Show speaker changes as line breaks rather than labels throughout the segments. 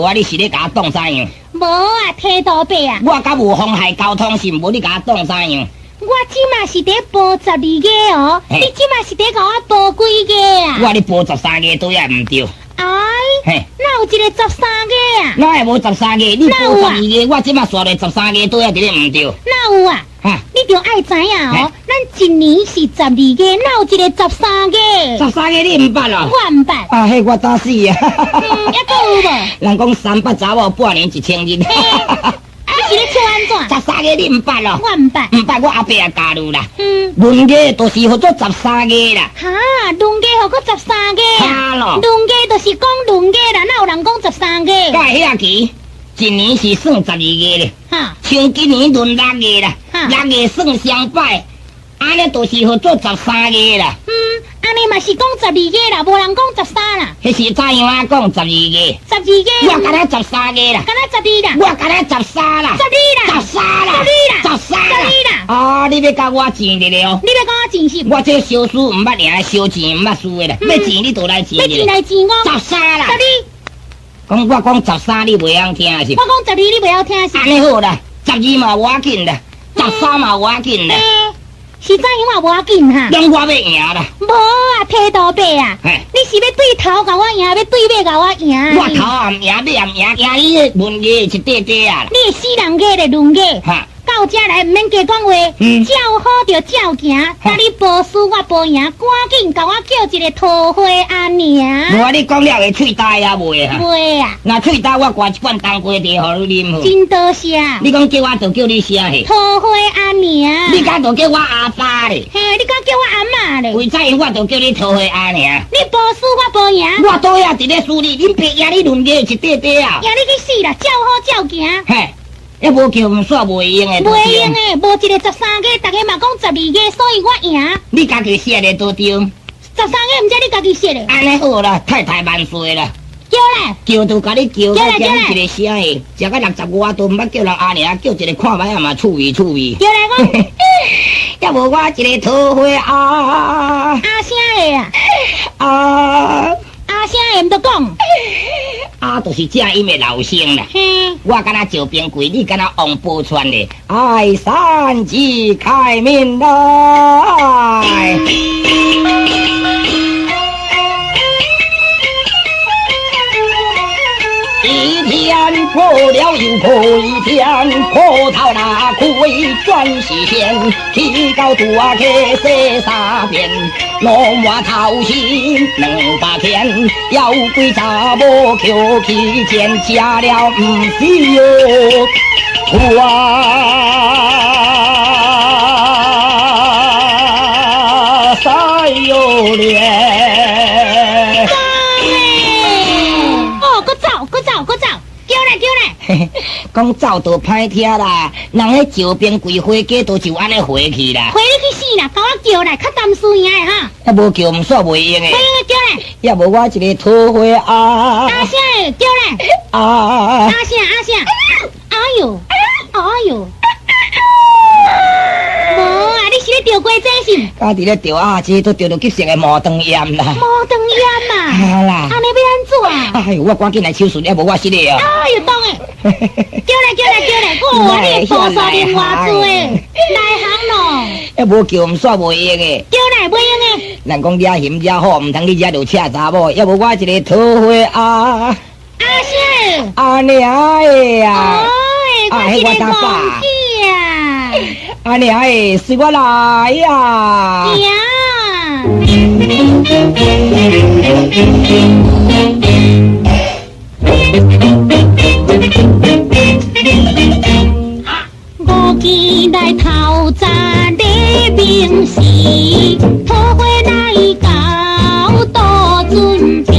啊，你是咧共我當啥樣？
無啊，剃度伯啊！
我敢無妨害交通是無？你共我當啥樣？
我這馬是佇報12個哦，你這馬是佇共我報幾個啊？
我咧報十三個對啊，毋對。
哎，哪有一個十三個啊？
哪會無十三個？你報十二個，我這馬煞咧十三個對啊，佇咧毋對。
哪有啊？你著愛知影哦，咱一年是十二個，哪有一個十三個？
十三個你毋捌哦？
我毋捌。
啊，彼我早死啊！
嗯，猶閣有無？
人講300查某半年1000日。
你是咧笑按怎？
十三個你毋捌哦？
我毋捌。
毋捌，我阿伯也教你啦。
嗯。
閏月就是號做十三個啦。
哈，閏月號閣十三個啊？
咯。
閏月就是講閏月啦，哪有人講十三個？
敢會遐奇？一年是算十二個咧。像今年閏六月啦，六月算雙擺，按呢就是號做十三個啦。
嗯，按呢嘛是講十二個啦，無人講十三啦。
彼是怎樣啊？講十二個。
十二個。
我敢若十三個啦。
敢若十二啦。
我敢若十三啦。
十二啦。
十三啦。
十二啦。
十三啦。
十二啦。
啊！你欲共我錢咧哦？
你欲共我錢是？
我這小輸毋捌贏，小錢毋捌輸的啦。欲錢你就來錢。
欲錢來錢我。
十三啦。
十二。
講我講十三，你袂曉聽是？
我講十二，你袂曉聽是？
按呢好啦，十二嘛無要緊啦，十三嘛無要緊啦。
是怎樣嘛無要緊哈？
攏我欲贏啦！
無啊，剃度伯啊，你是欲對頭共我贏，欲對尾共我贏？
我頭也毋贏，尾也毋贏，贏你的論語一塊塊啊！
你會死人個咧論語。到這來毋免加講話，照好就照行。等你報輸我報贏，趕緊共我叫一個桃花阿娘。
無啊，你講了會喙焦也袂啊？
袂啊。
若喙焦，我掛一罐冬瓜茶予你啉好。
真多謝。
你講叫我就叫你啥嘿？
桃花阿娘。
你敢就叫我阿爸咧？
嘿，你敢叫我阿嬤咧？
為怎樣我就叫你桃花阿娘？
你報輸我報贏。
我倒遐佇咧輸你，恁爸贏你論語一塊塊啊！
贏你去死啦！照好照行。
嘿。抑無叫毋煞袂用的，
袂用的，無一個十三個，逐个嘛講十二個，所以我贏。
你家己設的都對。
十三個毋知你家己設的。
按呢好啦，太太萬歲啦！
叫來，
叫就共你叫，
叫來叫來，
一個聲的，食到60外頓，毋捌叫人阿娘，叫一個看覓仔嘛趣味趣味。
叫來講，
抑無我一個桃花阿。
阿聲的啊？
啊。
阿聲的毋著講。
啊，就是正音的老生啦。我敢若趙兵貴，你敢若王寶釧咧。愛三字開面來。一天破了又破一天，破頭那開轉是線，起到大溪洗三遍，落滿頭身200天，要幾查某捡起錢，食了毋是喲，哇塞喲咧！
哦，閣走，閣走，閣走，叫來叫來！
講走就歹聽啦，人彼趙兵貴回家都就按呢回去啦。
回你去死啦！共我叫來，較擔輸贏的哈。
啊，無叫毋煞袂用的。
袂用的叫來。
也無我一個桃花阿。
阿聲的叫來。
啊。
阿聲阿聲。哎喲，哎喲。無啊，你是咧著雞仔是？
家己咧著啊，這都著著急性的毛腸炎啦。
毛腸炎啊！
啊啦。
按呢欲按怎啊？
哎喲，我趕緊來手術，也無我失禮啊。
哎喲，當的。叫來叫來叫來，哇，你菩薩啉偌濟，內行咯。
也無叫毋煞袂用的。
叫來袂用的。
人講惹熊惹虎，毋通去惹著赤查某，也無我一個桃花阿。
阿聲。
阿娘的啊！
哦，我一個王子啊！
阿娘的，隨我來呀！
呀！我起來頭早黎明時，桃花來到渡船邊。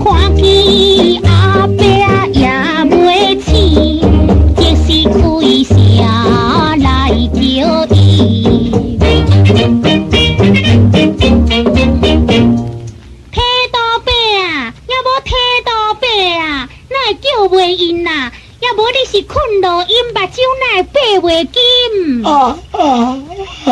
看見阿伯也袂醒，即時開聲來叫伊。剃度伯啊，也無剃度伯啊，哪會叫袂應啊？也無你是睏落陰，目睭哪會閉袂緊？
啊啊啊！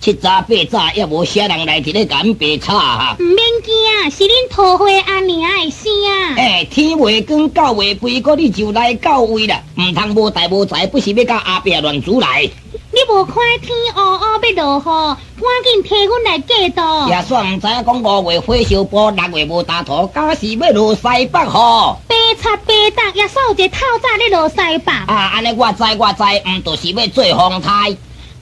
七早八早也無啥人來佇咧共阮爸吵哈。
毋免驚，是恁桃花阿娘的聲。
欸，天未光，狗未吠，閣你就來到位啦！毋通無代無誌，不是欲佮阿伯亂煮來。
你無看天烏烏欲落雨，趕緊提阮來過渡。
耶穌毋知影講五月火燒埔，六月無焦土，敢是欲落西北雨。
白賊白搭，耶穌有一個透早咧落西北。
啊，按呢我知我知，毋就是欲做風颱。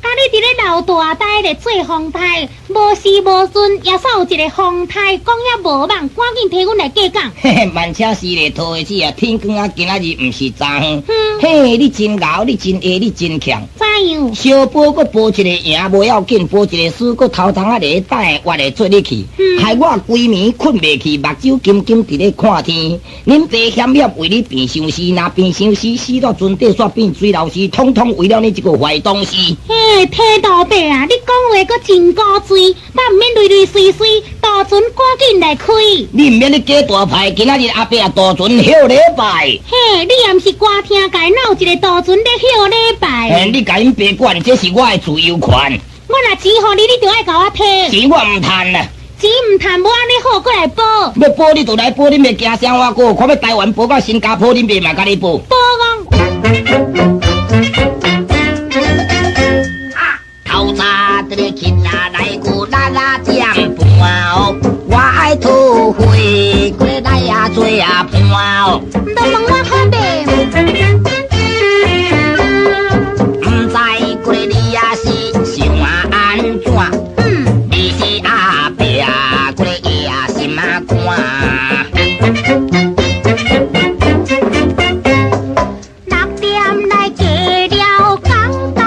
啊！你佇咧老大呆咧做風颱，無時無陣，耶穌有一个風颱，講也無夢，趕緊提阮來過港。
嘿嘿，慢車是咧桃花子啊，天光啊，今仔日毋是昨昏。嘿，你真𠢕，你真下，你真強。
怎樣？
相報閣報一个贏，無要緊；報一个輸，閣頭鬃仔咧等我來做你去。害我規暝睏袂去，目睭金金佇咧看天。恁爸險險為你變相思，若變相思，死到船底煞變水老師，統統為了你這個壞東西。
嘿，提道伯啊，你講話閣真古錐，但毋免累累碎碎，渡船趕緊來開。
你毋免咧假大牌，今仔日阿伯啊渡船歇禮拜。
嘿，你也毋是歌廳界，哪有一个渡船咧歇禮拜？
嘿，你共𪜶爸管，這是我的自由權。
我若錢予你，你就愛共我提。
錢我毋趁啦。
錢毋趁，無按呢好，閣來報。
欲報你就來報，你欲驚啥我閣？看欲台灣報到新加坡，恁爸嘛共你報。
報講。
透早佇咧起來過六點半哦，我愛桃花過來啊做啊伴哦。
毋通問我較袂。
毋知過你也是想按怎？你是阿伯啊，過伊啊心仔肝。
六點來過了江大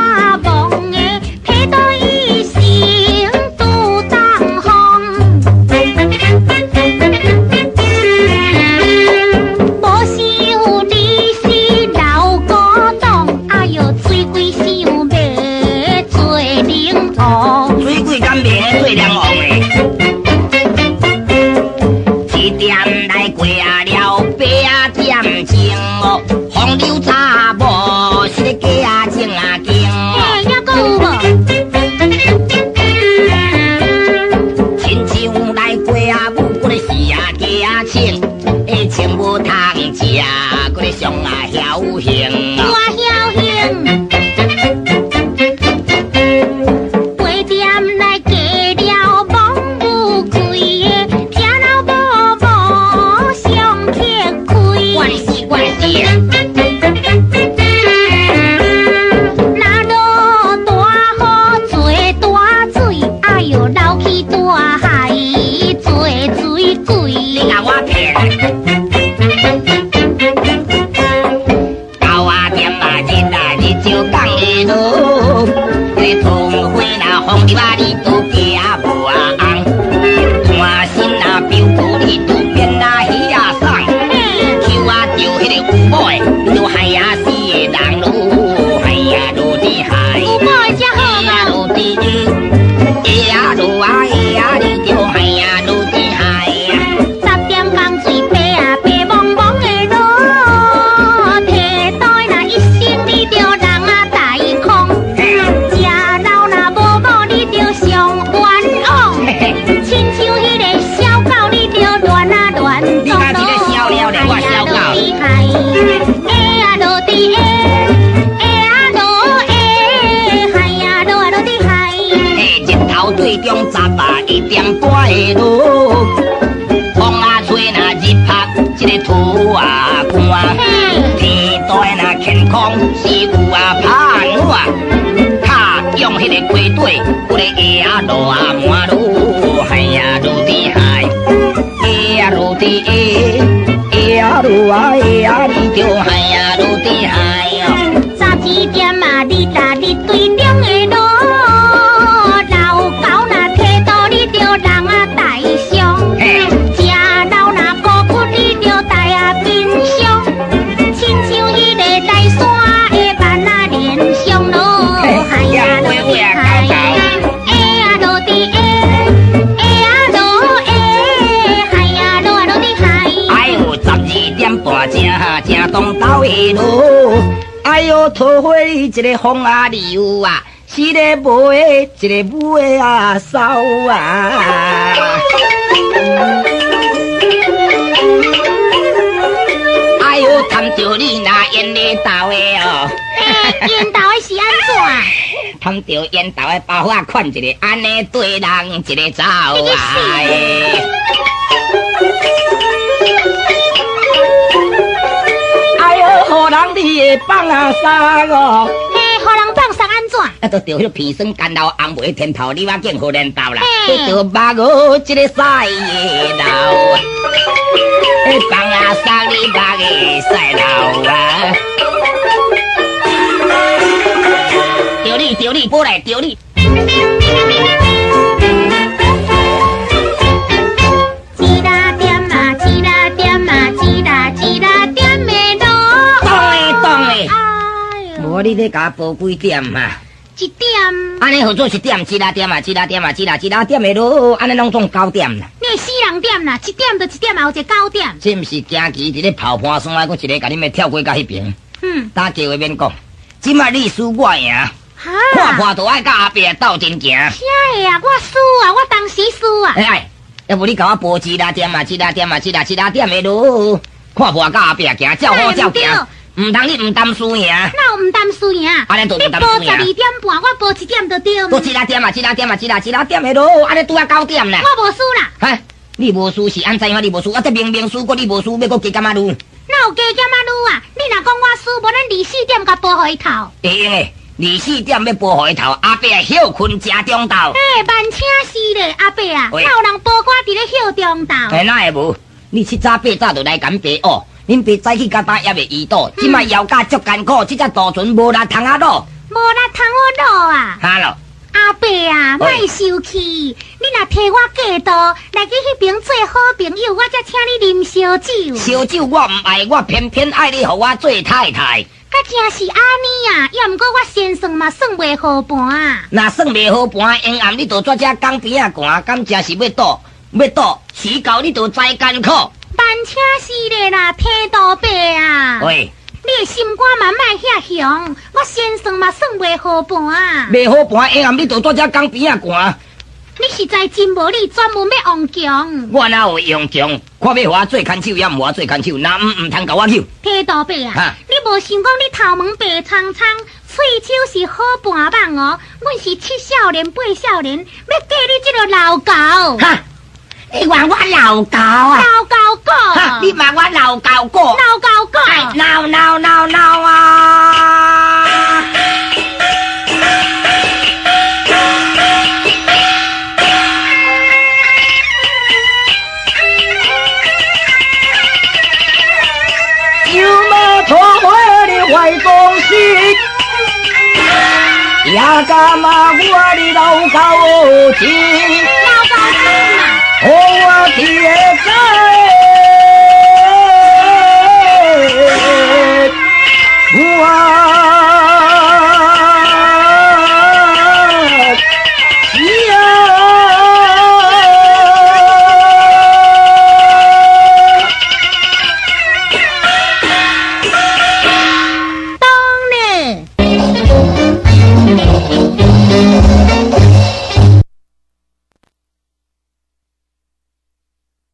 王的，提到醫生拄東風。無想你是老古董，哎喲，水鬼想欲做靈王。
水鬼敢袂做靈王的？七點來過了八點鐘哦，風流查某是咧假正經。
嘿，猶閣有無？
親像來過啊母，閣咧是啊假穿，欸穿無通食，閣咧上啊僥倖。
我僥倖。八點來過了摸不開的，聽老母無上鐵開。
關係關係。
若落大雨做大水，哎喲，流去大海做水鬼。
你共我騙！九仔點啊日啊日照講的落，這個桃花若風流啊，你都驚無啊紅。換新啊表哥你都變啊魚仔送，抽啊著彼个有某的，你都害啊死的人囉，害啊落佇海。
有某的才好
啊。落佇下，下啊落啊下啊，你就害啊落佇海啊。
十點工水白啊白茫茫的落，提袋若一生你就人啊大空，食老若無某你就上冤枉，親像彼个小狗你就亂啊亂
你敢這個小了咧，我小狗。
下啊落佇下，下啊落下，海啊落啊落佇海。
嘿，日頭對中11點半的落，風啊吹若日拍這個土啊乾，天大若乾空是有啊拍暖，跤用彼个溪底，有个下啊落啊满落，海啊落佇海，下啊落佇下，下啊落啊下啊，你就海啊落佇海哦。
12點啊，日啊日對中的落，老狗若提刀你就人啊大傷，食老若孤骨你就大啊悲傷，親像彼个大山的萬啊連上落，海啊落佇海，下啊落佇下，下啊落下，海啊落啊落佇海。
哎喲，12點半正正當斗的落，哎喲，桃花你一个風啊流啊，是一个无的，一个母的啊，梢啊！哎呦，贪著你那烟的豆的哦！
欸，烟豆的是按怎？
贪著烟豆的包仔款一个，按呢对人一个走啊！哎呦，予人你的放啊沙哦！啊，都著彼鼻酸干流红梅天头，你我见好连豆啦。彼著目我一个屎的流，放啊沙你目的屎流啊！著你著你，过来著你。
一啦点啊，一啦点啊，一啦一啦点的路。
当的当的。哎呦！无你咧共我报几点啊？
一点，
按呢号做一点，一啦点啊，一啦点啊，一啦一啦点的咯，按呢拢总九点啦。
你会死人点啦，一点就一点，也有一个九点。
这毋是行棋伫咧炮盘山，阁一个共恁欲跳过到彼边。打计话免讲，这摆你输我赢，看破就爱佮阿伯斗阵行。
啥会啊？我输啊！我当时输啊！
哎哎，要无你共我报一啦点啊，一啦点啊，一啦一啦点的咯，看破佮阿伯行，照好照行。毋通你毋担输赢。
哪有毋担输赢？
按呢就毋担输赢。
你报12点半，我报1点就对。
阁一啦点啊，一啦点啊，一啦一啦点的咯，按呢拄仔9点啦。
我无输啦。
哈，你无输是按怎样？你无输，我这明明输，阁你无输，欲阁加减仔撸？
哪有加减仔撸啊？你若讲我输，无咱24点共报予伊头。
会用的，24点欲报予伊头，阿伯歇困食中昼。
欸，万请是咧，阿伯啊，哪有人报歌伫咧歇中昼？
欸，哪会无？你七早八早就来共爸学。恁爸早起到今犹未医倒，这摆腰架足艰苦，这只渡船无力通啊落，
无力通好落啊！
哈咯，
阿伯啊，莫生气，你若替我过渡，来去彼边做好朋友，我才请你啉烧酒。
烧酒我毋爱，我偏偏爱你予我做太太。
敢真是按呢啊！也毋过我先算嘛算袂好盘。
若算袂好盘，阴暗你就跩这江边仔寒，敢真是欲倒欲倒，时到你就知艰苦。
万请是咧啦，天道伯啊！
喂，
你的心肝嘛莫遐雄，我先算嘛算袂好盘。
袂好盘，下暗你就蹛这江边仔寒。
你实在真无理，专门欲用强。
我哪有用强？看欲予我做牵手，也毋予我做牵手，若毋毋通共我扭。
天道伯啊，你无想讲你头毛白苍苍，喙手是好盘蠓哦。阮是七少年八少年，欲嫁你这个老狗。
哈！你话我老狗啊？
老狗狗！
你骂我老狗狗？
老狗狗！
闹闹闹闹啊！油马拖回的怀中心，也敢骂我的老狗精？
老狗精啊！
我铁在。